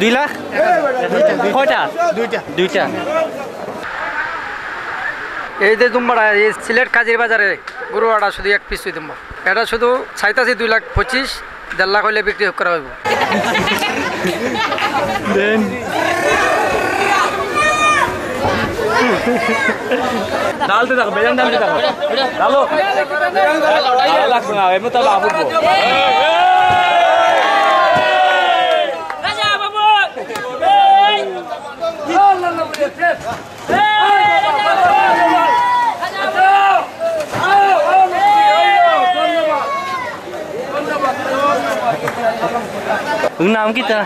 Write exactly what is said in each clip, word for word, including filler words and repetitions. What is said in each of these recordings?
দুই লাখ? কয়টা? দুইটা। দুইটা। এই যে দুম্বাটা, এই সিলেট কাজির বাজারে গরু আটা শুধু এক পিস দুম্বা, এটা শুধু চাইতাছি দুই লাখ পঁচিশ, দেড় লাখ হইলে বিক্রি করা হইব। দেন। ডালতে থাকো, বেজান ডালতে থাকো। ডালো। ডালা লাগছে না, এমনি তো আবু। ওর নাম কিতা?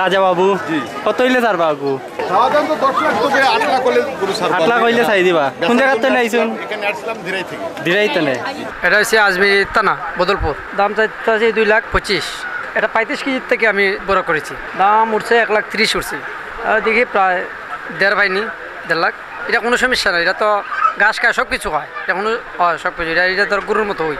রাজা বাবু। জি। কত হইলে ছাড়বা ওগু? সাধারণত দশ লাখ থেকে আট লাখ হলে গরু ছাড়বো। আট লাখ হইলে ছাড়ি দিবা। কোন জায়গার থেকে আইছুন? এখানে আসলাম ধীরাই থেকে। ধীরাই তো নেই। এটা হচ্ছে আজমিরি থানা, বদলপুর। দাম চাইতেছি দুই লাখ পঁচিশ। এটা পঁয়ত্রিশ কেজির থেকে আমি বড় করেছি। দাম উঠছে এক লাখ তিরিশ উঠছে। আর দেখি প্রায় দেড় পাইনি, দেড় লাখ। এটা কোনো সমস্যা নাই, এটা তো ঘাস খায়, সব কিছু খায়। এটা কোনো, হয়, সব কিছু। এটা, এটা ধর গরুর মতো ওই।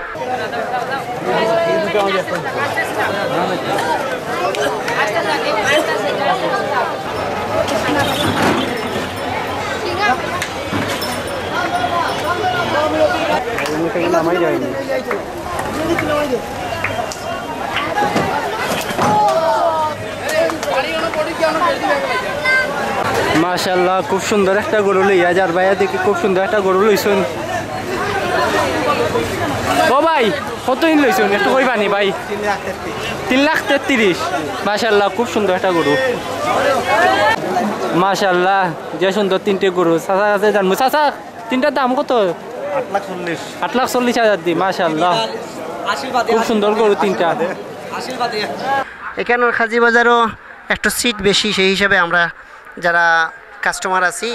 মাশাআল্লাহ, খুব সুন্দর একটা গরু লইয়া যার ভাইয়া, দেখি খুব সুন্দর একটা গরু লইছুন। ও ভাই, কত দিন লইছুন একটু কইবানি ভাই? তিন লাখ তেত্রিশ। মাশাআল্লাহ, খুব সুন্দর একটা গরু। মাশাআল্লাহ, যে সুন্দর তিনটে গরু। চাচা কাছে জানবো। চাচা, তিনটার দাম কত? আট লাখ চল্লিশ। আট লাখ চল্লিশ হাজার দি, মাশাআল্লাহ। খুব সুন্দর গরু তিনটা। এখানর খাজি বাজারও একটু সিট বেশি, সেই হিসাবে আমরা যারা কাস্টমার আছি,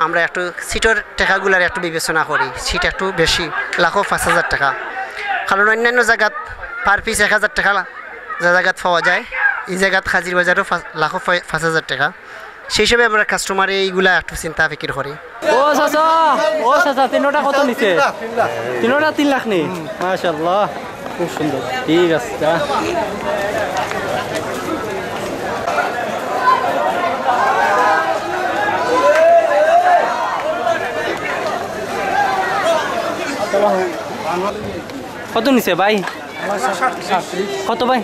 আমরা একটু সিটর টাকাগুলার একটু বিবেচনা করি। সিট একটু বেশি, লাখো পাঁচ হাজার টাকা। কারণ অন্যান্য জায়গাত পার পিস এক হাজার টাকা যে জায়গাত পাওয়া যায়, এই জায়গাত খাজির বাজারও পাঁচ, লাখো পাঁচ হাজার টাকা। সেই হিসাবে আমরা কাস্টমারে এইগুলা একটু চিন্তা ফিকির করি। ও চাচা, ও চাচা, তিনোটা কত নিছে? তিনোটা তিন লাখ নি? মাশাআল্লাহ, খুব সুন্দর। ঠিক আছে, যা। কত নিছে ভাই? কত ভাই?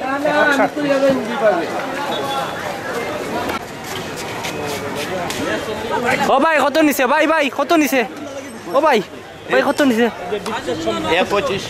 ও ভাই, কত নিছে ভাই? ভাই, কত নিছে? ও ভাই, ভাই, কত নিছে? এ পঁচিশ।